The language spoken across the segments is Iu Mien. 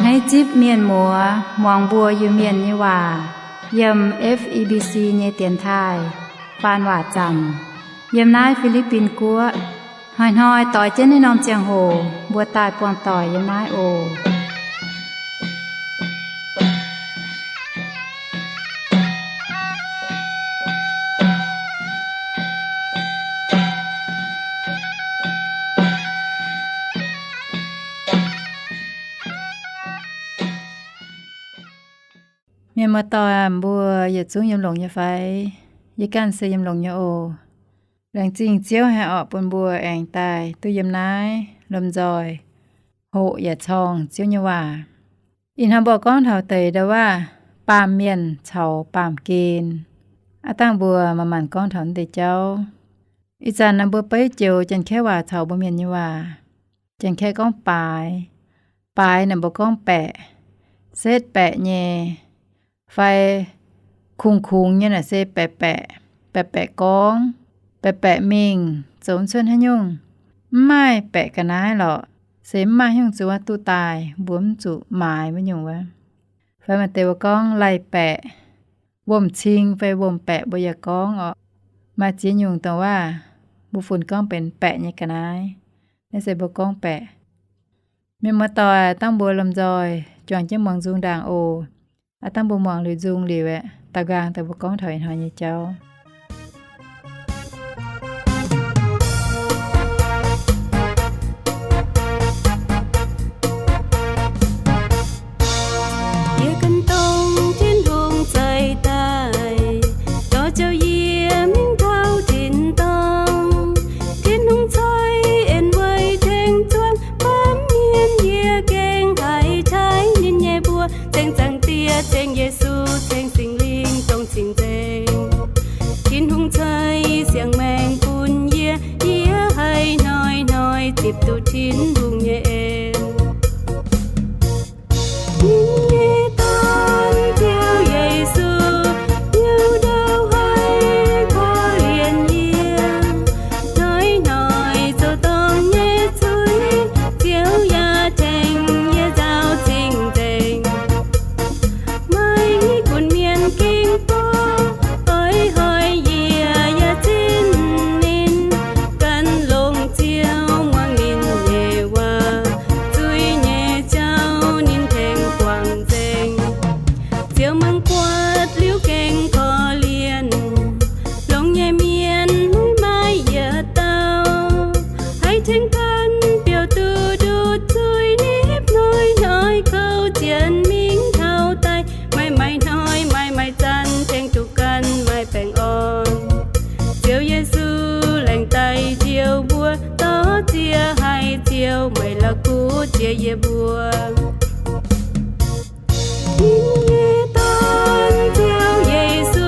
Naaiv zipv mienh muoz muangx mbuo Iu-Mienh nyei waac yiem F E B C nyei dienx taaih faan waac zanc yiem naaiv Fi^li^bin Guoqv. Hnoi-hnoi doix jienv naaiv norm ziangh hoc mbuo daaih buangh doic yiem naaiv oc. Mienh muoz-doic, mbuo yietc zungv yiem longx nyei fai? Yie ganh se yiem longx nyei oc. Laengz zingh Ziouv haih orqc bun mbuo aengx daaih duqv yiem naaiv lomh nzoih hoqc yaac corng Ziouv nyei waac. Ih hnoi mbuo gorngv taux deix ndau-waav baamh mienh caux baamh gen. Aav dangh mbuo manc-manc gorngv taux naaiv deix jauv. Ih zanc naaiv mbuo beiv joux Janx-Kaeqv waac caux mbuo Mienh nyei waac. Janx-Kaeqv gorngv baaix, baaix naaic mbuo gorngv baeqc, setv baeqc nyei, fai kungx-kungx nyei naaic se baeqc-baeqc, baeqc-baeqc gorngv, baeqc-baeqc mingh, zoux cuotv haaix nyungc. Mv maaih baeqc ga'naaiv lorqc, se mv maaih haaix nyungc zuqc duqv daaih, mbuo mv zuqc maaiz wuov nyungc wuov. Fai maaih deix mbuo gorngv lai-baeqc, wuom-cing fai wuom-baeqc mbuo yaac gorngv orqc. Maaih ziex nyungc dongh waav mbuo funx gorngv benx baeqc nyei ga'naaiv. Naaiv se mbuo gorngv baeqc. Mienh muoz-doic, dangh mbuo lomh nzoih juangc jienv muangx nzung ndaangc oc. Aav dangh mbuo muangx liuz nzung liuz aeqv, daaux nqaang daaih mbuo gorngv taux ih hnoi nyei jauv. Yie ganh dongh Tin-Hungh ceix daaih, dorh ziouc yie mingh taux tin-dorngh. Tin-Hungh ceix en weic tengx zuangx baamh mienh, yie gengh haiz taaih ninh nyei mbuox, ceng Zaangc Diex, ceng Yesu, ceng Singx Lingh dongh cing-nzengc. Tin-Hungh ceix siang-maengc bun yie, yie haih hnoi-hnoi zipc duqv Tin-Hungh nyei en. Ninh nyei Dorn, Ziouv Yesu, hnyouv ndau haih korv-lienh yie. Hnoi-hnoi zoux dorngc nyei zuiz, Ziouv yaac tengx yie nzaaux cing-nzengc. Maiv gunv mienh ging bor, oix hoic yie yaac zinh ninh, gan longc Ziouv muangx ninh nyei waac, zuiz nyei jauv ninh tengx guangc nzengc. Ziouv mangc buatc liuz gengh korv-lienh, longx nyei mienh maiv maaih yietc dauh haih tengx ganh biouv duqv nduqc zuiz nipv hnoi-hnoi kouv jienv mingh taux daaih, maiv maaih hnoi maiv maaih zanc tengx duqv ganh maaih baengh orn. Ziouv Yesu laengz daaih njoux mbuo, dorh ziex haiz Ziouv meih la'kuqv jiex yie mbuo. Yie nyei Dorn, Ziouv Yesu,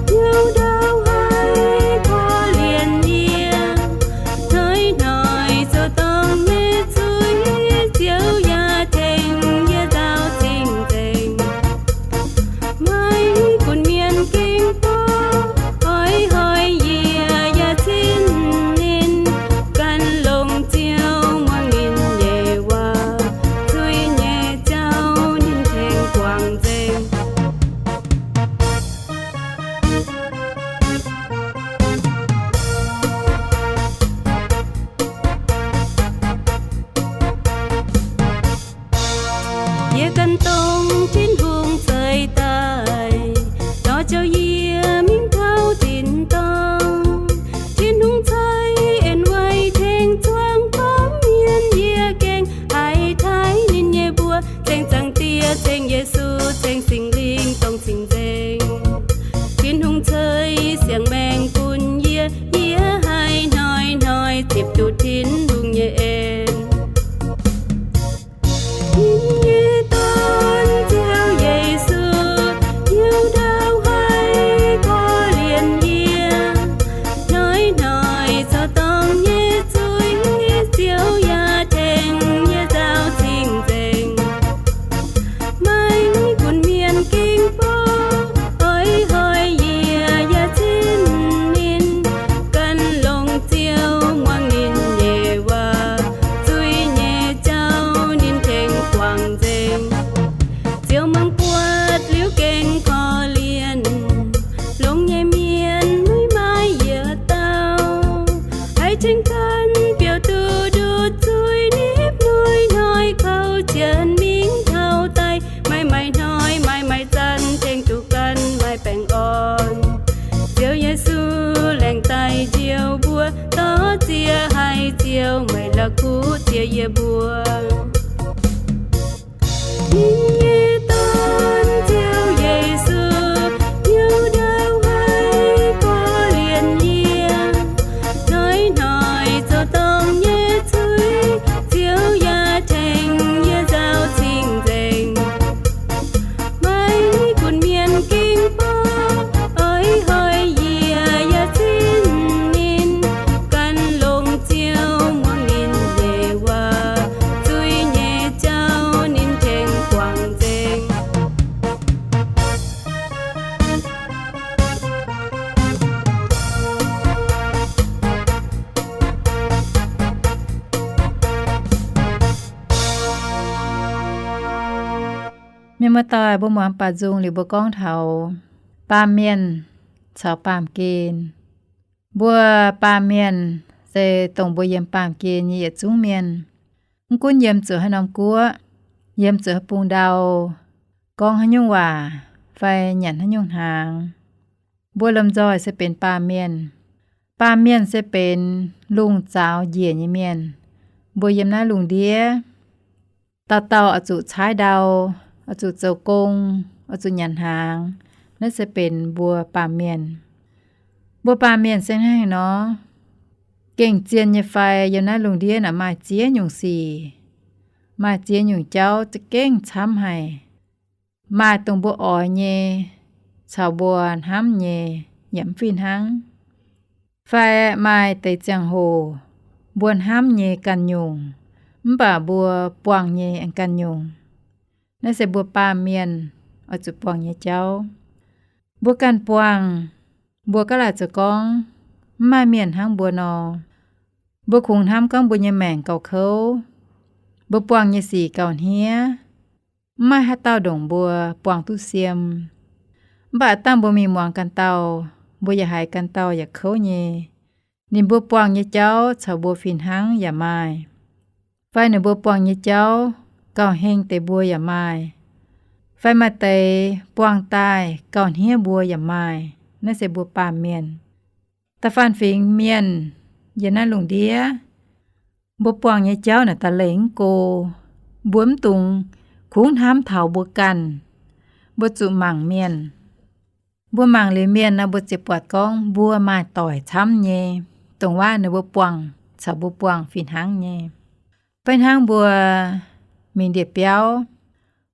hnyouv ndau haih korv-lienh yie. Hnoi-hnoi zoux dorngc nyei zuiz, Ziouv yaac tengx yie nzaaux cing-nzengc. Maiv gunv mienh ging bor, oix hoic yie yaac zinh ninh, gan longc Ziouv muangx ninh nyei waac, zuiz nyei jauv ninh tengx guangc nzengc. Yie ganh dongh Tin-Hungh ceix daaih, dorh ziouc yie mingh taux tin-dorngh. Tin-Hungh ceix en weic tengx zuangx baamh mienh, yie gengh haiz taaih ninh nyei mbuox, ceng Zaangc Diex, ceng Yesu, ceng Singx Lingh dongh cing-nzengc. Tin-Hungh ceix siang-maengc bun yie, yie haih hnoi-hnoi zipc duqv Tin-Hungh nyei en. Yie nyei Dorn, Ziouv Yesu, hnyouv ndau haih korv-lienh yie. Hnoi-hnoi zoux dorngc nyei zuiz, Ziouv yaac tengx yie nzaaux cing-nzengc. Mienh muoz-doic, mbuo muangx baaux nzung liuz mbuo gorngv taux baamh mienh caux baamh gen. Mbuo baamh mienh se dongh mbuo yiem baamh gen nyei yietc zungv mienh, mv gunv yiem zuqc haaix norm guoqv, yiem zuqc haaix bung ndau, gorngv haaix nyungc waac fai nyanc haaix nyungc hnaangx, mbuo lomh nzoih se benx baamh mienh. Baamh mienh se benx lungh zaaux njiec nyei mienh. Mbuo yiem naaiv lungh ndiev, dauh dauh oix zuqc caaiv ndau, oix zuqc zoux gong, oix zuqc nyanc hnaangx. Naaiv se benx mbuo baamh mienh. Mbuo baamh mienh se hnangv haaix nor? Gengh zien nyei fai? Yiem naaiv lungh ndiev naaic maaih ziex nyungc sic, maaih ziex nyungc jauv za'gengh camv haic. Maaih dongh mbuo oix nyei caux mbuo hnamv nyei yaac mv fih hnangv. Fai maaih deix ziangh hoc mbuo hnamv nyei ganh nyungc, mv baac mbuo buangh nyei aengx ganh nyungc. Naaiv se mbuo baamh mienh oix zuqc buangh nyei jauv. Mbuo ganh buangh, mbuo gaav laaic zoux gorngv mv maaih mienh hnangv mbuo nor. Mbuo kungx hnamv gorngv mbuo nyei maengc gauh kouv, mbuo buangh nyei sic gauh hniev, mv maaih haaix dauh ndongc mbuo buangh duqv siem. Mv baac dangh mbuo mingh muangx ganh dauh, mbuo yaac haiz ganh dauh yaac kouv nyei. Ninh mbuo buangh nyei jauv caux mbuo fih hnangv yaac maaih, fai ninh mbuo buangh nyei jauv gauh heng deix mbuo yaac maaih, fai maaih deix buangh daaih gauh hniev mbuo yaac maaih. Naaiv se mbuo baamh mienh. Da'faanh fingx mienh yiem naaiv lungh ndiev, mbuo buangh nyei jauv naaic da'leih mv go. Mbuo mv dungx kungx hnamv taux mbuo ganh. Mbuo zuqc mangc mienh. Mbuo mangc liuz mienh nor, mbuo ziouc buatc gorngv mbuo maaih doic camv nyei, dongh wuov ninh mbuo buangh caux mbuo buangh fih hnangv nyei. Fai hnangv mbuo mingh ndie-biauv,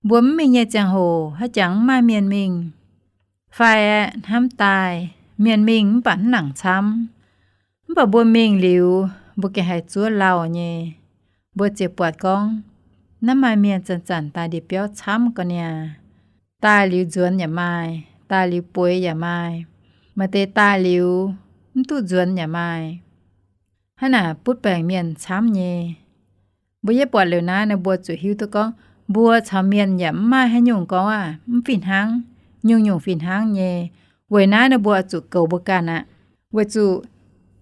mbuo mv mingh nyei ziangh hoc haaix jangx mv maaih mienh mingh. Fai aeqv, hnamv daaih mienh mingh mv baac mv nangc camv. Mv baac mbuo mingh liuz, mbuo gengh haih zuov lauh nyei. Mbuo ziouc buatc gorngv, naaiv maaih mienh zanc-zanc daaih ndie-biauv camv ga'naaiv. Daaih liuz nzuonx yaac maaih, daaih liuz bueix yaac maaih, maaih deix daaih liuz mv duqv nzuonx yaac maaih. Hnangv naaic butv baengc mienh camv nyei. Mbuo yie buatc liuz naaiv nor, mbuo zuqc hiuv duqv gorngv mbuo caux mienh yaac mv maaih haaix nyungc gorngv aqv, mv fih hnangv, nyungc-nyungc fih hnangv nyei. Weic naaiv nor mbuo zuqc goux mbuo ganh aqv. Weic zuqc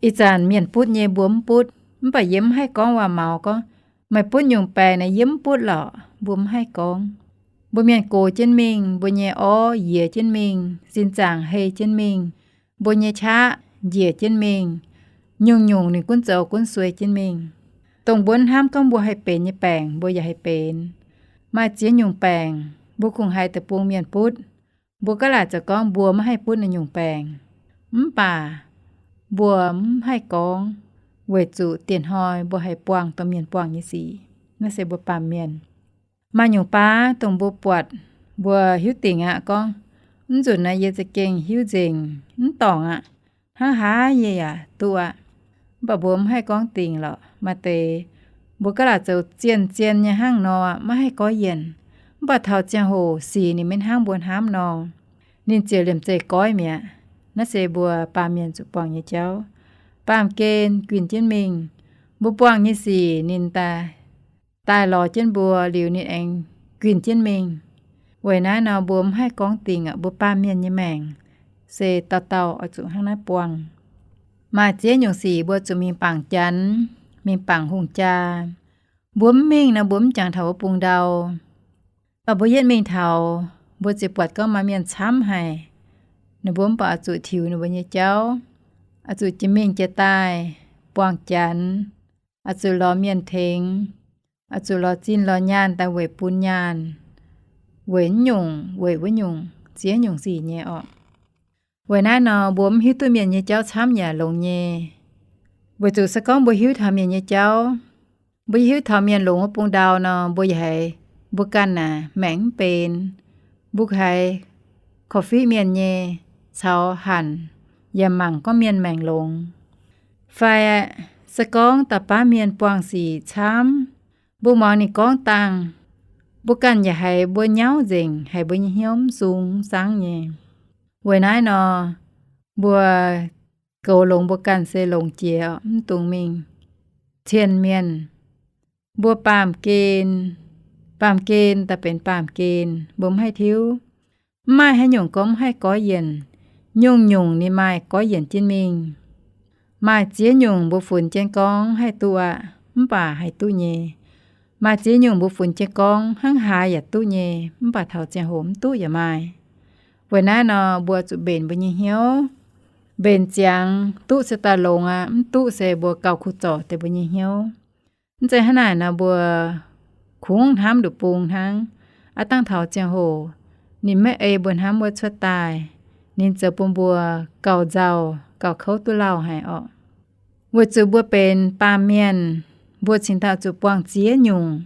ih zanc mienh butv nyei mbuo mv butv, mv baac yie mv haih gorngv waac-maux gorngv, meih butv nyungc baengc naaic yie mv butv lorqc, mbuo mv haih gorngv. Mbuo mienh gox jienv mingh, mbuo nyei orv yiex jienv mingh, sin zaangc hei jienv mingh, mbuo nyei qaqv njiec jienv mingh, nyungc-nyungc ninh gunv zoux gunv suei jienv mingh. Dongh mbuo hnamv gorngv mbuo haih benx nyei baengc, mbuo yaac haih benx. Maaih ziex nyungc baengc, mbuo kungx haiz deic-bung mienh butv. Mbuo gaav laaic zoux gorngv mbuo maiv haih butv naaiv nyungc baengc, mv baac mbuo mv haih gorngv, weic zuqc dieh hnoi mbuo haih buangh dongh mienh buangh nyei sic. Naaiv se mbuo baamh mienh. Maaih nyungc baav dongh mbuo buatc, mbuo hiuv dingc aqv gorngv, mv nzunc naaiv yie za'gengh hiuv nzengc, mv dorngc aqv. Hnangv haaix yie yaac duqv aqv. Mv baac mbuo mv haih gorngv dingc lorqc. Maaih deix mbuo gaav laaic zoux zien-zien nyei hnangv nor, maiv haih gorngv yienc. Mv baac taux ziangh hoc sic ninh maiv hnangv mbuo hnamv nor, ninh ziouc liemh zeih goiv mi'aqv. Naaiv se mbuo baamh mienh zuqc buangh nyei jauv. Baamh gen guinh jienv mingh, mbuo buangh nyei sic ninh daaih daaih lorz jienv mbuo liuz ninh aengx guinh jienv mingh. Weic naaiv nor mbuo mv haih gorngv dingc aqv. Mbuo baamh mienh nyei maengc se dauh dauh oix zuqc hnangv naaiv buangh. Maaih ziex nyungc sic mbuo zuqc mingh bangc janx, mingh bangc hungh jaa. Mbuo mv mingh nor mbuo mv jangx taux wuov bung ndau. Mv baac mbuo yietv mingh taux, mbuo ziouc buatc gorngv maaih mienh camv haic. Ninh mbuo mv baac oix zuqc tiux ninh mbuo nyei jauv, oix zuqc jiex mingh jiex daaih, buangh janx, oix zuqc lorz mienh tengx, oix zuqc lorz zinh lorz nyaanh daaih weic bun nyaanh, weic naaiv nyungc weic wuov nyungc, ziex nyungc sic nyei orqc. Weic naaiv nor mbuo mv hiuv duqv mienh nyei jauv camv yaac longx nyei. Weic zuqc se gorngv mbuo hiuv taux mienh nyei jauv, mbuo hiuv taux mienh longx wuov bung ndau nor, mbuo yaac haiz mbuo ganh naaic maengc mv benx. Mbuo haiz korv-fiqv mienh nyei caux hanc, yaac mangc gorngv mienh maengc longx. Fai se gorngv da'faanh mienh buangh sic camv, mbuo muangx ninh gorngv dangh, mbuo ganh yaac haiz mbuo nyauv nzengc, haiz mbuo nyei hnyouv mv sung mv zangv nyei. Weic naaiv nor, mbuo goux longx mbuo ganh se longx jiex, mv dungx mingh cien mienh. Mbuo baamh gen Baamh gen daaih benx baamh gen, mbuo mv haih tiuv. Mv maaih haaix nyungc gorngv mv haih goiv yienc. Nyungc-nyungc ninh maaih goiv yienc jienv mingh. Maaih ziex nyungc mbuo funx jienv gorngv haih duqv aqv, mv baac haih duqv nyei. Maaih ziex nyungc mbuo funx jienv gorngv hnangv haaix yaac duqv nyei, mv baac taux ziangh hoc mv duqv yaac maaih. Weic naaiv nor mbuo zuqc mbenc mbuo nyei hnyouv. Mbenc ziangx duqv se daaih longx aqv, mv duqv se mbuo gauh kuv zorc deix mbuo nyei hnyouv. Mv zeiz hnangv naaic nor mbuo kungx hnamv nduqc bung hnangv. Aav dangh taux ziangh hoc ninh maiv ei mbuo hnamv wuov cuotv daaih, ninh zoux bun mbuo gauh nzauh, gauh kouv duqv lauh haic orqc. Weic zuqc mbuo benx baamh mienh, mbuo cingx daaih zuqc buangh ziex nyungc.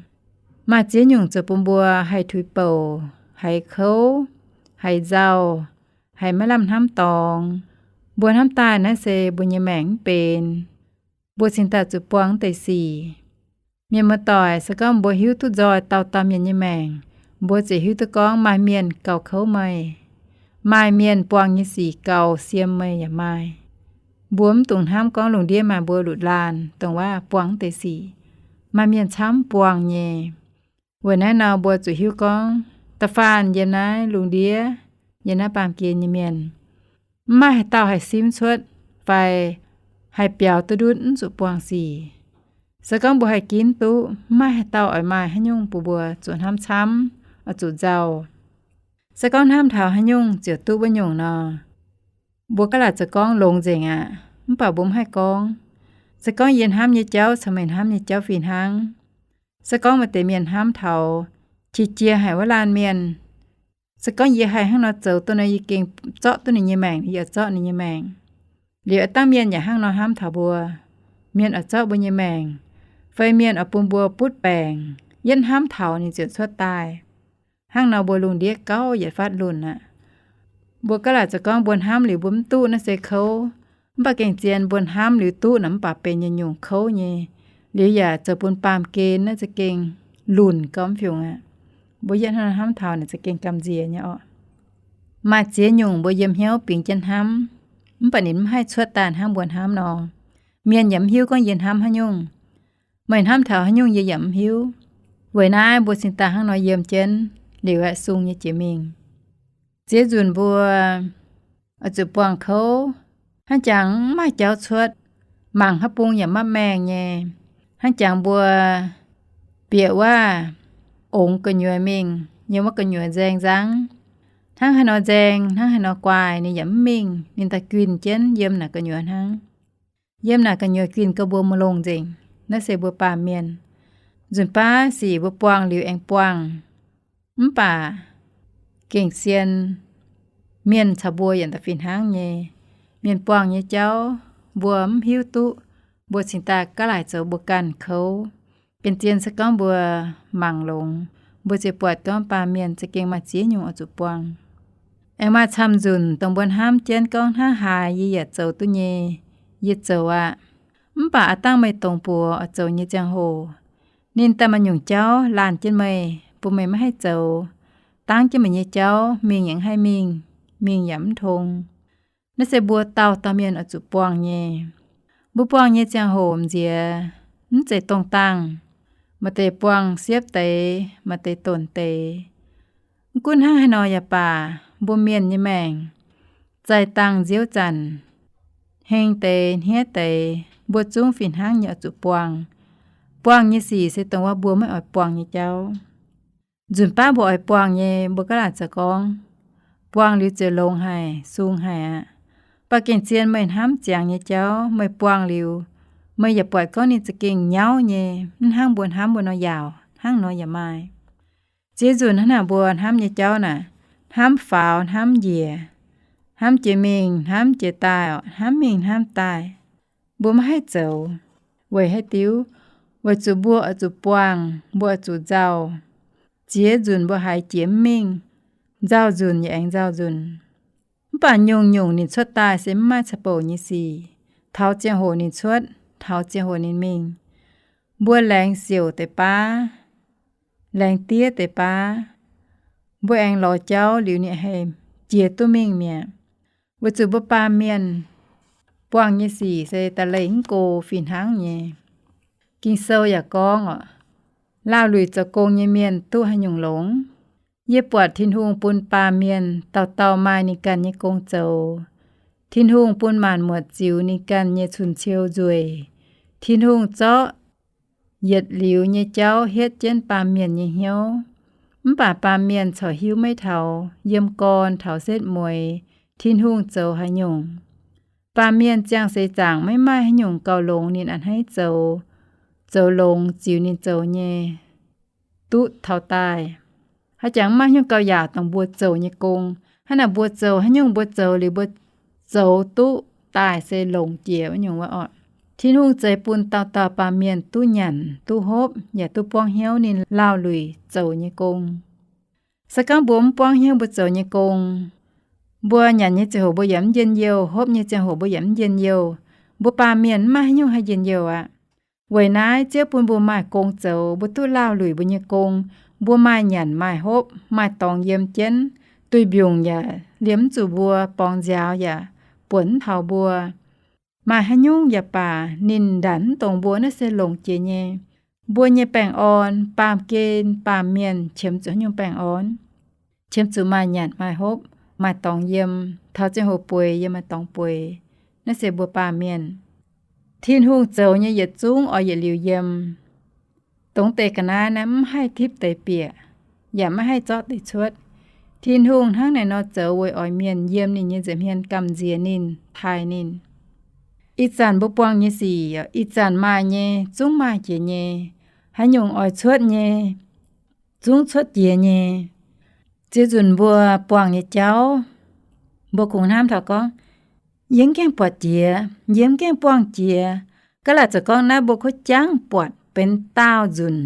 Maaih ziex nyungc zoux bun mbuo haih tuix bouc, haih kouv, haih nzauh, haih maiv lamh hnamv dorngx. Mbuo hnamv daaih naaiv se mbuo nyei maengc mv benx. Mbuo cingx daaih zuqc buangh deix sic. Mienh muoz-doic, se gorngv mbuo hiuv duqv nzoih dauh dauh mienh nyei maengc, mbuo ziouc hiuv duqv gorngv maaih mienh gauh kouv meih. Maaih mienh buangh nyei sic gauh siem meih yaac maaih. Mbuo mv dungx hnamv gorngv lungh ndiev maaih mbuo lutc laanh dongh waac buangh deix sic. Maaih mienh camv buangh nyei. Weic naaiv nor mbuo zuqc hiuv gorngv da'faanh yiem naaiv lungh ndiev, yiem naaiv baamh gen nyei mienh, mv maaih haaix dauh haih simv cuotv fai haih biaux duqv ndutv mv zuqc buangh sic. Se gorngv mbuo haih ginv duqv, mv maaih haaix dauh oix maaih haaix nyungc bun mbuo zuqc hnamv camv, oix zuqc nzauh. Se gorngv hnamv taux haaix nyungc ziouc duqv wuov nyungc nor, mbuo gaav laaic zoux gorngv longx nzengc aqv, mv baac mbuo mv haih gorngv. Se gorngv yie hnamv nyei jauv caux meih hnamv nyei jauv fih hnangv. Se gorngv maaih deix mienh hnamv taux qiex jiez haic wuov laanh mienh, se gorngv yie haih hnangv nor zoux duqv nor, yie gengh zorqv duqv ninh nyei maengc, yie oix zorqv ninh nyei maengc. Liuz aav dangh mienh yaac hnangv nor hnamv taux mbuo. Mienh oix zorqv mbuo nyei maengc, fai mienh oix bun mbuo butv baengc, yietv hnamv taux ninh ziouc cuotv daaih. Hnangv nor mbuo lungh ndiev gauh yietc fatv lunc aqv. Mbuo gaav laaic zoux gorngv mbuo hnamv liuz mbuo mv duqv naaiv se kouv. Mv baac gengh zien mbuo hnamv liuz duqv nor mv baac benx nyei nyungc kouv nyei. Liuz yaac zoux bun baamh gen naaiv za'gengh lunc gauh mv fiungc aqv. Mbuo yietv hnamv taux naaic za'gengh gamh nziex nyei orqc. Maaih ziex nyungc mbuo yiem hnyouv bingx jienv hnamv, mv baac ninh mv haih cuotv daaih hnangv mbuo hnamv nor. Mienh yaac mv hiuv gorngv yie hnamv haaix nyungc. Meih hnamv taux haaix nyungc yie yaac mv hiuv. Weic naaiv mbuo cingx daaih hnangv nor yiem jienv liuz aeqv, sung nyei jiex mingh. Ziex nzunc mbuo oix zuqc buangh kouv, hnangv jangx mv maaih jauv cuotv, mangc haaix bung yaac maiv maengh nyei. Hnangv jangx mbuo bieqc wuov ongx gu'nyuoz mingh, yiem wuov gu'nyuoz nzaeng nzangv. Hnangv haaix nor nzaeng, hnangv haaix nor guaaih, ninh yaac mv mingh, ninh daaih guinh jienv yiem naaic gu'nyuoz hnangv. Yiem naaic gu'nyuoz guinh gau mbuo maiv longx nzengc. Naaiv se mbuo baamh mienh. Nzunc baav sic mbuo buangh liuz aengx buangh. Mv baac gengh sien mienh caux mbuo yaac da'fih hnangv nyei. Mienh buangh nyei jauv mbuo mv hiuv duqv, mbuo cingx daaih gaav laaic zoux mbuo ganh kouv. Gengh zien se gorngv mbuo mangc longx, mbuo ziouc buatc gorngv baamh mienh za'gengh maaih ziex nyungc oix zuqc buangh. Aengx maaih camv nzunc dongh mbuo hnamv jienv gorngv hnangv haaix yie yaac zoux duqv nyei, yie zoux aqv. Mv baac aav dangh meih dongz buoz oix zoux nyei ziangh hoc, ninh daaih maaih nyungc jauv laanh jienv meih, bun meih maiv haih zoux, dangv jienv meih nyei jauv mingh yaac mv haih mingh, mingh yaac mv tong. Naaiv se mbuo dauh dauh mienh oix zuqc buangh nyei. Mbuo buangh nyei ziangh hoc m'nziex mv zeiz dongh dangh. Maaih deix buangh siepv deix, maaih deix donc deix. Mv gunv hnangv haaix nor yaac baac, mbuo mienh nyei maengc, zaih dangh nziouv zanc, heng deix hniev deix, mbuo zungv fih hnangv nyei oix zuqc buangh. Buangh nyei sic se dongh wuov mbuo maiv oix buangh nyei jauv. Nzunc baav mbuo oix buangh nyei, mbuo gaav laaic zoux gorngv, buangh liuz ziouc longx haic, sung haic aqv. Mv baac gengh zien meih hnamv ziangx nyei jauv, meih buangh liuz, meih yaac buatc gorngv ninh za'gengh nyauv nyei, mv hnangv mbuo hnamv mbuo nor yaauc, hnangv nor yaac maaih. Ziex nzunc hnangv naaic mbuo hnamv nyei jauv naaic, hnamv faaux, hnamv njiec, hnamv jiex mingh, hnamv jiex daaih, hnamv mingh, hnamv daaih. Mbuo maiv haih zoux. Weic haaix diuc? Weic zuqc mbuo oix zuqc buangh, mbuo oix zuqc nzauh. Ziex nzunc mbuo haiz jiex mv mingh, nzauh nzunc yaac aengx nzauh nzunc. Mv baac nyungc-nyungc ninh cuotv daaih se mv maaih ceix bouc nyei sic. Taux ziangh hoc ninh cuotv, taux ziangh hoc ninh mingh. Mbuo laengz siouc deix baav, laengz diev deix baav, mbuo aengx lorz jauv liuz ninh haih jiex duqv mingh mi'aqv. Weic zuqc mbuo baamh mienh buangh nyei sic se da'leih mv go fih hnangv nyei. Ging-Sou yaac gorngv oc, Laauh luic zoux gong nyei mienh duqv haaix nyungc longx? Yie buatc Tin-Hungh bun baamh mienh dauh dauh maaih ninh ganh nyei gong zoux. Tin-Hungh bun maanc muotc ziux ninh ganh nyei cun-ciou nzueic. Tin-Hungh zorqv yietc liuz nyei jauv hietv jienv baamh mienh nyei hnyouv. Mv baac baamh mienh corc hiuv maiv taux, yiem gorn taux setv mueiz, Tin-Hungh zoux haaix nyungc. Baamh mienh ziangh seix zaangc maiv maaih haaix nyungc gauh longx ninh a'hneiv zoux, zoux longx ziux ninh zoux nyei duqv taux daaih. Haaix jangx mv maaih haaix nyungc gauh yaauc dongh mbuo zoux nyei gong. Hnangv naaic mbuo zoux haaix nyungc mbuo zoux liuz mbuo zoux duqv daaih se longc jiex wuov nyungc wuov oc. Tin-Hungh zeix bun dauh dauh baamh mienh duqv nyanc, duqv hopv, yaac duqv buangv hnyouv ninh laauh luic zoux nyei gong. Se gorngv mbuo mv buangv hnyouv mbuo zoux nyei gong, mbuo nyanc nyei ziangh hoc mbuo yaac mv njien-youh, hopv nyei ziangh hoc mbuo yaac mv njien-youh, mbuo baamh mienh mv maaih haaix nyungc haih njien-youh aqv. Weic naaiv Ziouv bun mbuo maaih gong zoux, mbuo duqv laauh luic mbuo nyei gong, mbuo maaih nyanc maaih hopv, maaih dorngx yiem jienv, duih mbiungc yaac liemh mv zuqc mbuo, borngz nziaaux yaac buonc mv taux mbuo. Maaih haaix nyungc yaac baac ninh ndanc mv dongz mbuo naaiv se longc jiex nyei. Mbuo nyei baengh orn, baamh gen baamh mienh qiemx zuqc haaix nyungc baengh orn? Qiemx zuqc maaih nyanc maaih hopv, maaih dorngx yiem, taux ziangh hoc bueix yiem maaih dorngx bueix. Naaiv se mbuo baamh mienh. Tin-Hungh zoux nyei yietc zungv oix yietc liuz yiem. Dongh deix ga'naaiv naaiv mv haih tipv deix bieqc, yaac maiv haih zorqv deix cuotv. Tin-Hungh hnangv naaiv nor zoux weic oix mienh yiem ninh nyei nza'hmien gamh nziex ninh, taaih ninh. Ih zanc mbuo buangh nyei sic, ih zanc maaih nyei zungv maaih jiex nyei. Haaix nyungc oix cuotv nyei, zungv cuotv jiex nyei. Ziex nzunc mbuo buangh nyei jauv, mbuo kungx hnamv taux gorngv, yie mv gaengh buatc jiex, yie mv gaengh buangh jiex. Ga'naaiv zoux gorngv naaiv mbuo kuv jangv buatc benx daauh nzunc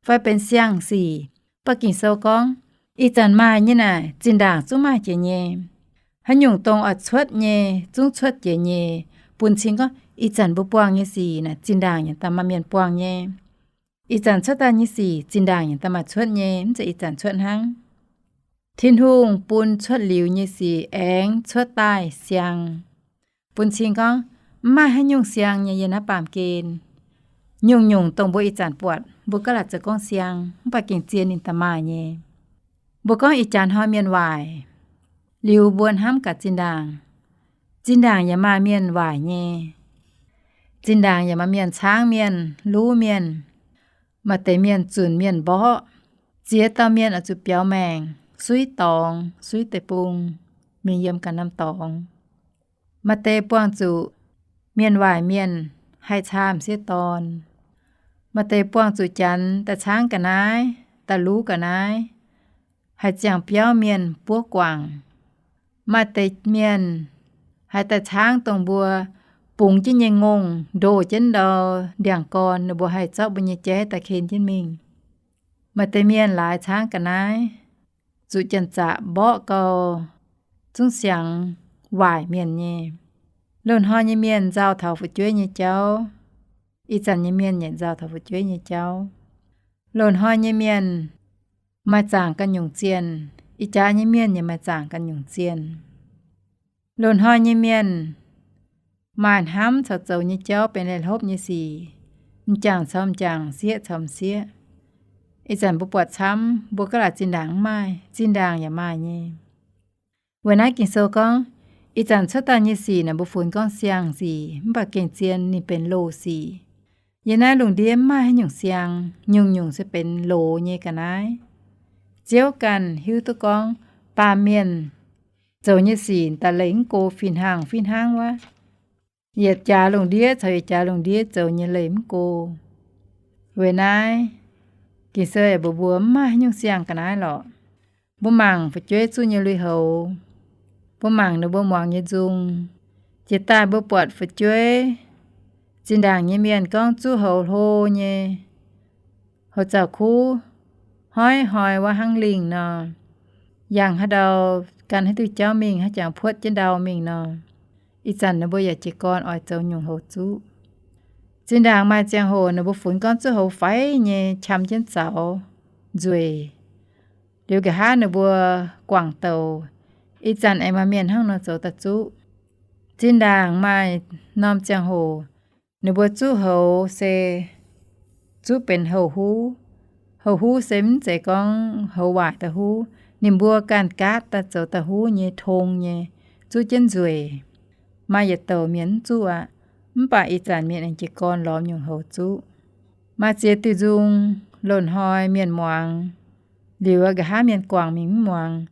fai benx siang-sic. Mv baac Ging-Sou gorngv, ih zanc maaih nyei naaic, zinh ndaangc zungv maaih jiex nyei. Haaix nyungc dongh oix cuotv nyei, zungv cuotv jiex nyei. Bun cing gorngv ih zanc mbuo buangh nyei sic naaic, zinh ndaangc yaac daaih maaih mienh buangh nyei. Ih zanc cuotv daaih nyei sic, zinh ndaangc yaac daaih maaih cuotv nyei, mv zeiz ih zanc cuotv hnangv. Tin-Hungh bun cuotv liuz nyei sic aengx cuotv daaih siang. Bun cing gorngv, mv maaih haaix nyungc siang nyei yiem naaiv baamh gen. Nyungc-nyungc dongh mbuo ih zanc buatc, mbuo ga'naaiv zoux gorngv siang, mv baac gengh zien ninh daaih maaih nyei. Mbuo gorngv ih jaax hnoi mienh waaic, liuz mbuo hnamv gaax zinh ndaangc, zinh ndaangc yaac maaih mienh waaic nyei. Zinh ndaangc yaac maaih mienh caangv mienh, luv mienh. Maaih deix mienh zunc mienh mborqv, ziex dauh mienh oix zuqc biaux maengc, suiv dorngx, suiv deic-bung, mingh yiem ganh norm dorngx. Maaih deix buangh zuqc mienh waaic mienh haih caa m'sieqv dorn. Maaih deix buangh zuqc janx daaih caangv ga'naaiv, daaih luv ga'naaiv, haih ziangh biauv mienh buov guangc. Maaih deix mienh haih daaih caangv dongh mbuo bungx jienv nyei ngongh, ndoh jienv ndau ndiangx-gorn, ninh mbuo haih zorqv mbuo nyei jaiv daaih ken jienv mingh. Maaih deix mienh laaix caangv ga'naaiv, zuqc janx-zaqc mborqv gau, zungv siangx waaic mienh nyei. Loz-hnoi nyei mienh nzauh taux fu'jueiv nyei jauv. Ih zanc nyei mienh yaac nzauh taux fu'jueiv nyei jauv. Loz-hnoi nyei mienh maaih zaangc ganh nyungc zienh, ih jaax nyei mienh yaac maaih zaangc ganh nyungc zienh. Loz-hnoi nyei mienh maaih hnamv caux zoux nyei jauv benx leih hlopv nyei sic, m'jangc caux m'jangc, sieqv caux m'sieqv. Ih zanc mbuo buatc camv, mbuo ga'naaiv zinh ndaangc mv maaih, zinh ndaangc yaac maaih nyei. Weic naaiv Ging-Sou gorngv, ih zanc cuotv daaih nyei sic naaic mbuo funx gorngv siang-sic, mv baac gengh zien ninh benx loz-sic. Yiem naaiv lungh ndiev mv maaih haaix nyungc siang, nyungc-nyungc se benx loz nyei ga'naaiv. Ziouv ganh hiuv duqv gorngv baamh mienh zoux nyei sic daaih leih mv go fih hnangv fih hnangv wuov. Yietc jaax lungh ndiev caux yietc jaax lungh ndiev zoux nyei leih mv go. Weic naaiv, Ging-Sou yaac mbuox mbuo mv maaih haaix nyungc siang ga'naaiv lorqc. Mbuo mangc fu'jueiv zuqv nyei lui-houx, mbuo mangc ninh mbuo muangx nyei nzung. Jiex daaih mbuo buatc fu'jueiv zinh ndaangc nyei mienh gorngv zuqv houx hlo nyei, houx zaux kuv, hnoi-hnoi wuov hnangv lingh nor, yangh haaix ndau, gan haaix diuh jauv mingh, haaix jangx puotv jienv ndau mingh nor. Ih zanc ninh mbuo yaac jiez gorn oix zoux nyungc houx zuqv. Zinh ndaangc maaih ziangh hoc ninh mbuo funx gorngv zuqv houx faix nyei qam jienv zaux nzueic. Liuz nqa'haav ninh mbuo guangc douc, ih zanc aengx maaih mienh hnangv nor zoux daaih zuqv. Zinh ndaangc maaih norm ziangh hoc ninh mbuo zuqv houx se zuqv benx houx huv, Houx huv se mv zeiz gorngv houx waaic daaih huv. Ninh mbuo ganh gaatv daaih zoux daaih huv nyei, tong nyei, zuqv jienv nzueic. Maaih yietc douc mienh mv zuqv aqv, mv baac ih zanc mienh aengx jiez gorn lorz nyungc houx zuqv. Maaih ziex diuh nzung, loz-hnoi mienh muangx, liuz nqa'haav mienh guangc mingh mv muangx.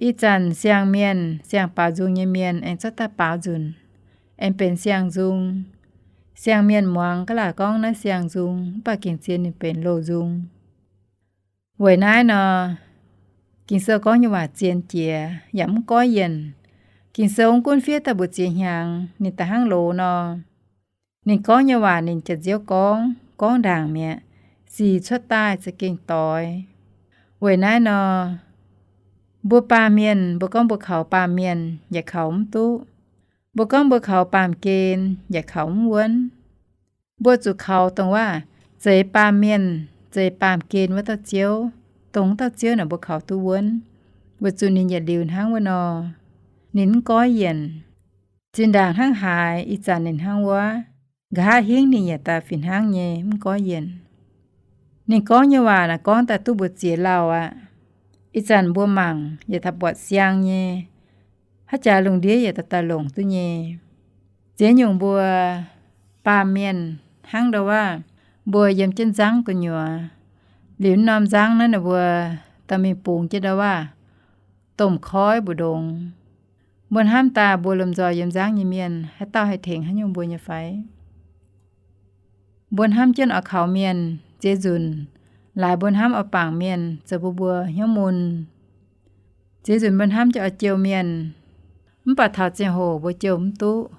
Ih zanc siang-mienh, siang-baaux nzung nyei mienh aengx cuotv daaih baaux nzunc, aengx benx siang-nzung. Siang-mienh muangx ga'laac gorngv naaiv siang-nzung, mv baac gengh zien ninh benx loz-nzung. Weic naaiv nor, Ging-Sou gorngv nyei waac zien jiex yaac mv goiv yienc. Ging-Sou mv gunv fiev daaih mbu'ziex hnyangx, ninh da'hnangv loz nor. Ninh gorngv nyei waac ninh jiex nziouv gorngv, gorngv ndaangc mi'aqv, sic cuotv daaih za'gengh doix. Weic naaiv nor, mbuo baamh mienh, mbuo gorngv mbuo kaux baamh mienh yaac kaux mv duqv. Mbuo gorngv mbuo kaux baamh gen yaac kaux mv wuonv. Mbuo zuqc kaux dongh waac zeix baamh mienh, zeix baamh gen wuov dauh Ziouv, dongh wuov dauh Ziouv naaic mbuo kaux duqv wuonv, weic zuqc ninh yietc liuz hnangv wuov nor. Ninh mv goiv yienc. Zinh ndaangc hnangv haaix, ih zanc ninh hnangv wuov. Nqa'haav hingv ninh yaac daaih fih hnangv nyei, mv goiv yienc. Ninh gorngv nyei waac naaic gorngv daaih duqv mbu'ziex lauh aqv. Ih zanc mbuo mangc yaac taux buatc siang nyei. Haaix jaax lungh ndiev yaac daaih daaih longc duqv nyei. Ziex nyungc mbuo baamh mienh hnangv ndau waac, mbuo yiem jienv nzangv gu'nyuoz, liuz norm nzangv naaiv ninh mbuo daaih mingh bungx jienv ndau waac domh koiv mbu'ndongx. Mbuo hnamv daaih mbuo lomh nzoih yiem nzangv nyei mienh, haaix dauh haih tengx haaix nyungc mbuo nyei fai? Mbuo hnamv jienv oix kaux mienh, ziex nzunc laaix mbuo hnamv oix bangc mienh zoux bun mbuo hnyouv mun. Ziex nzunc mbuo hnamv jienv oix jouh mienh, mv baac taux ziangh hoc mbuo jouh mv duqv,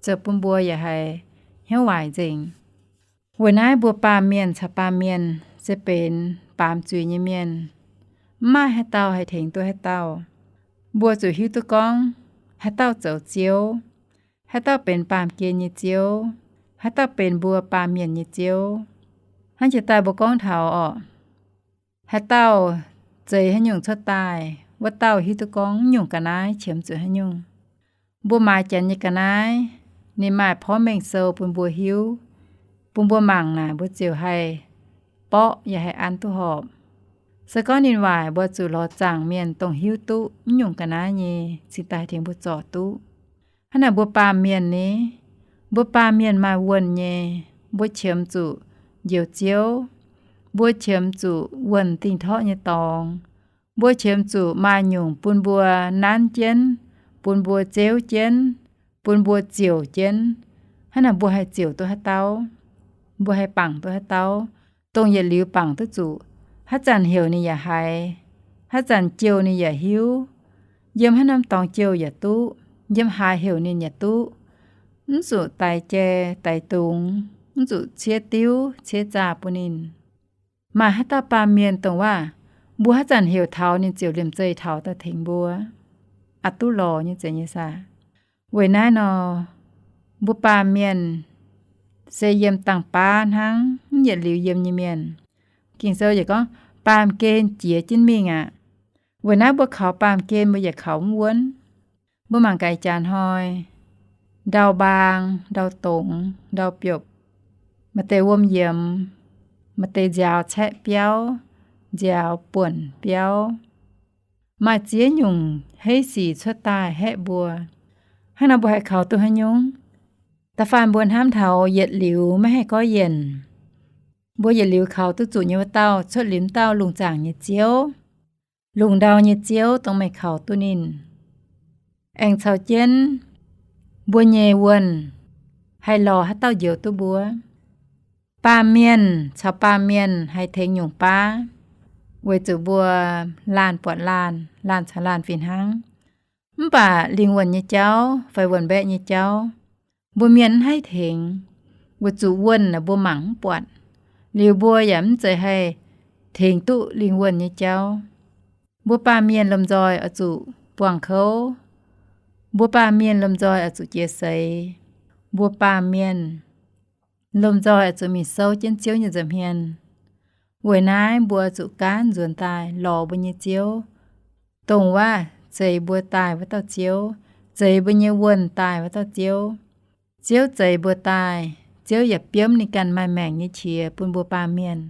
zoux bun mbuo yaac haiz hnyouv waaic nzengc. Weic naaiv mbuo baamh mienh caux baamh mienh se benx baamz zuiz nyei mienh. Mv maaih haaix dauh haih tengx duqv haaix dauh. Mbuo zuqc hiuv duqv gorngv haaix dauh zoux ziouv, haaix dauh benx baamh gen nyei ziouv, haaix dauh benx mbuo baamh mienh nyei ziouv. Hnangv jiex daaih mbuo gorngv taux orqc, haaix dauh zeix haaix nyungc cuotv daaih, wuov dauh hiuv duqv gorngv nyungc ga'naaiv qiemx zuqc haaix nyungc. Mbuo maaiz janx nyei ga'naaiv, ninh maaih porv mengh sou bun mbuo hiuv, bun mbuo mangc naaic mbuo ziouc haih borqv yaac haih an duqv horpc. Se gorngv ninh waaic, mbuo zuqc lorz zaangc mienh dongh hiuv duqv mv nyungc ga'naaiv nyei cingx daaih tengx mbuo zorc duqv. Hnangv naaic mbuo baamh mienh ni, mbuo baamh mienh maaih wuonh nyei, mbuo qiemx zuqc njoux ziouv, mbuo qiemx zuqc wuonh dingh torqv nyei dorngx, mbuo qiemx zuqc maaih nyungc bun mbuo nanv jienv, bun mbuo zeuv jienv, bun mbuo ziouc jienv. Hnangv naaic mbuo haih ziouc duqv haaix dauh, mbuo haih bangc duqv haaix dauh, dongh yietc liuz bangc duqv zuqc, haaix zanc heuc ninh yaac haiz, haaix zanc jouh ninh yaac hiuv, yiem haaix norm dorngx jouh yaac duqv, yiem haaix heuc ninh yaac duqv, mv zuqc daix jai daix dungz, mv zuqc ciev diuv ciev zaah bun ninh. Maaih haaix dauh baamh mienh dongh waac, mbuo haaix zanc heuc taux ninh ziouc liemh zeih taux daaih tengx mbuo, aqc duqv lorz nyei zeiz nyei saah? Weic naaiv nor, mbuo baamh mienh se yiem dangh baav hnangv, mv yietc liuz yiem nyei mienh. Ging-Sou yaac gorngv, baamh gen jiex jienv mingh aqv. Weic naaiv mbuo kaux baamh gen mbuo yaac kaux mv wuonv. Mbuo mangc gaax jaax hnoi, ndau mbaang, ndau dongz, ndau biopc, maaih deix wuom yiemx, maaih deix nziaaux caeqv biauv, nziaaux buonc biauv, maaih ziex nyungc heiv sic cuotv daaih haeqv mbuo. Hnangv nor mbuo haih kaux duqv haaix nyungc? Da'faanh mbuo hnamv taux yietc liuz maiv haih goiv yienc, mbuo yietc liuz kaux duqv zuqc nyei wuov dauh cuotv liuz dauh lungh zaangc nyei ziouv, lungh ndau nyei ziouv dongh meih kaux duqv ninh. Aengx caux jienv mbuo nyei wuonh haih lorz haaix dauh njoux duqv mbuo. Baamh mienh caux baamh mienh haih tengx nyungc baav, weic zuqc mbuo laanh buatc laanh, laanh caux laanh fih hnangv. Mv baac lingh wuonh nyei jauv fai wuonh mbaeqv nyei jauv, mbuo mienh mv haih tengx, weic zuqc wuonh naaic mbuo mangc mv buatc, liuz mbuo yaac mv zeiz haih tengx duqv lingh wuonh nyei jauv. Mbuo baamh mienh lomh nzoih oix zuqc buangh kouv. Mbuo baamh mienh lomh nzoih oix zuqc jiex seix. Mbuo baamh mienh lomh nzoih oix zuqc mingh souv jienv Ziouv nyei nza'hmien. Weic naaiv mbuo zuqc gaanv nzuonx daaih lorz mbuo nyei Ziouv, dongh waac zeix mbuo daaih wuov dauh Ziouv, zeix mbuo nyei wuonh daaih wuov dauh Ziouv. Ziouv zeix mbuo daaih, Ziouv yaac biomv ninh ganh maaih maengc nyei qiex bun mbuo baamh mienh.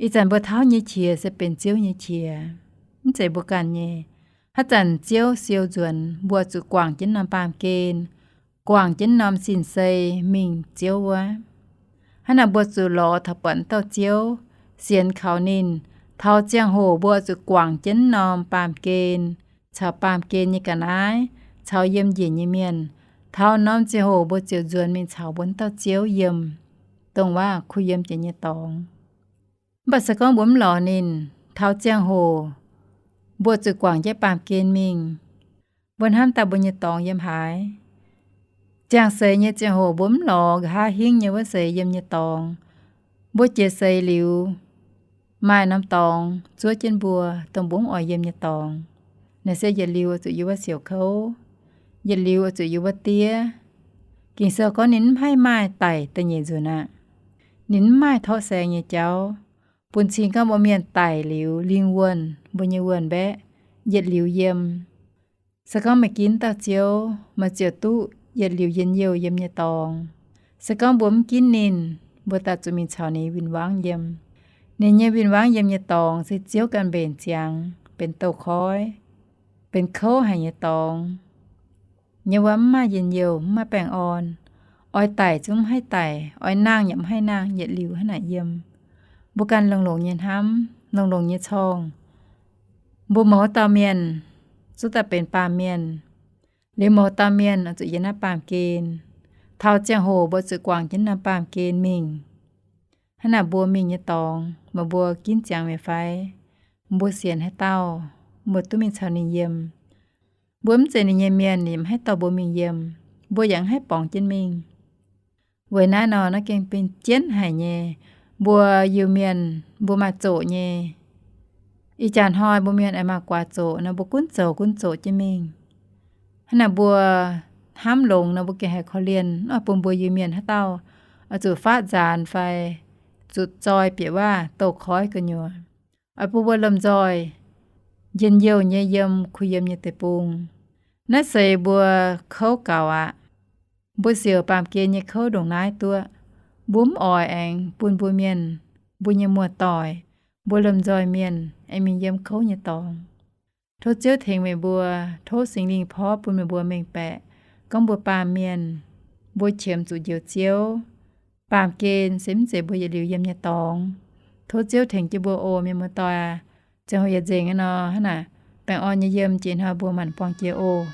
Ih zanc mbuo tauv nyei qiex se benx Ziouv nyei qiex, mv zeiz mbuo ganh nyei. Haaix zanc Ziouv siou nzuonx, mbuo zuqc guangc jienv norm baamh gen, guangc jienv norm sin-sei mingh Ziouv wuov. Hnangv naaic mbuo zuqc lorz taux buatc dauh Ziouv, sienx kaux ninh. Taux ziangh hoc mbuo zuqc guangc jienv norm baamh gen caux baamh gen nyei ga'naaiv, caux yiem njiec nyei mienh. Taux norm ziangh hoc mbuo ziouc nzuonx mingh caux mbuo dauh Ziouv yiem, dongh waac kuh yiem jiex nyei dorngx. Mv baac se gorngv mbuo mv lorz ninh, taux ziangh hoc mbuo zuqc guangc jienv baamh gen mingh. Mbuo hnamv daaih mbuo nyei dorngx yiem haaix? Ziangh seix nyei ziangh hoc mbuo mv lorz nqa'haav hingv nyei wuov seix yiem nyei dorngx. Mbuo jiex seix liuz, maaih norm dorngx zuov jienv mbuo, dongh mbuo mv oix yiem nyei dorngx. Naaiv se yietc liuz oix zuqc yiem wuov siouc kouv, yietc liuz oix zuqc yiem wuov diev. Ging-Sou gorngv ninh mv haih maaih daic da'nyeic nzunc aqv. Ninh mv maaih torqv saeng nyei jauv. Bun cing gorngv mbuo mienh daic liuz, lingh wuonh, mbuo nyei wuonh mbaeqv, yietc liuz yiem. Se gorngv meih ginv dauh Ziouv, meih ziouc duqv yietc liuz njien-youh yiem nyei dorngx. Se gorngv mbuo mv ginv ninh, mbuo daaih zuqc mingh caux ninh win-wangv yiem. Ninh nyei win-wangv yiem nyei dorngx se Ziouv ganh mbenc ziangx, benx douz-koiv, benx kouv haic nyei dorngx. Nyei wuov mv maaih njien-youh, mv maaih baengh orn. Oix daic zungv mv haih daic, oix nangh yaac mv haih nangh, yietc liuz hnangv naaic yiem. Mbuo ganh longx-longx nyei hnamv, longx-longx nyei corngh. Mbuo mouz dauh mienh zuqc daaih benx baamh mienh. Liuz mouz dauh mienh oix zuqc yiem naaiv baamh gen. Taux ziangh hoc mbuo zuqc guangc jienv norm baamh gen mingh. Hnangv naaic mbuo mingh nyei dorngx, meih mbuo ginv ziangx meih fai? Mbuo sienx haaix dauh, mbuo duqv mingh caux ninh yiem. Mbuo mv zeiz ninh nyei mienh, ninh mv haih dorh mbuo mingh yiem. Mbuo yaac mv haih borngz jienv mingh. Weic naaiv nor, naaiv gengh benx jienv haic nyei. Mbuo Iu-Mienh mbuo maaih zoqc nyei. Ih jaax hnoi mbuo Mienh aengx maaih guaax zoqc nor, mbuo gunv zoux gunv zoqc jienv mingh. Hnangv naaic mbuo hnamv longx nor, mbuo gengh haiz korv-lienh, oix bun mbuo Iu-Mienh haaix dauh oix zuqc faatv nzaanx fai zuqc zoi bieqc waac douz-koiv gu'nyuoz. Oix bun mbuo lomh nzoih njien-youh nyei yiem kuh yiem nyei deic-bung. Naaiv seix mbuo kouv gaux aqv. Mbuo siouc baamh gen nyei kouv ndongc naaiv duqv. Mbuo mv oix aengx bun mbuo Mienh, mbuo nyei muoz-doic, mbuo lomh nzoih mienh aengx mingh yiem kouv nyei dorngx. Tov Ziouv tengx meih mbuo, tov Singx Lingh porv bun meih mbuo mengh baeqc, gorngv mbuo baamh mienh, mbuo qiemx zuqc Njoux Ziouv. Baamh gen se mv zeiz mbuo yietc liuz yiem nyei dorngx. Tov Ziouv tengx jienv mbuo oc, mienh muoz-doic aac. Ziangh hoc yietc nzengc nor, hnangv naaic, baengh orn nyei yiem, jiex hnoi mbuo manc-buangh jiex oc.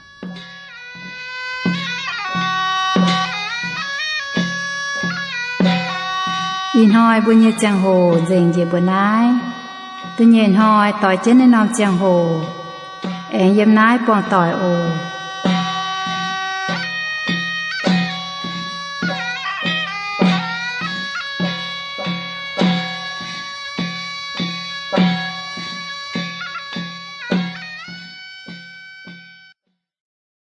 Ih hnoi mbuo nyei ziangh hoc nzengc njiec mbuo naaiv. Da'nyeic hnoi doix jienv naaiv norm ziangh hoc, aengx yiem naaiv buangh doic oc.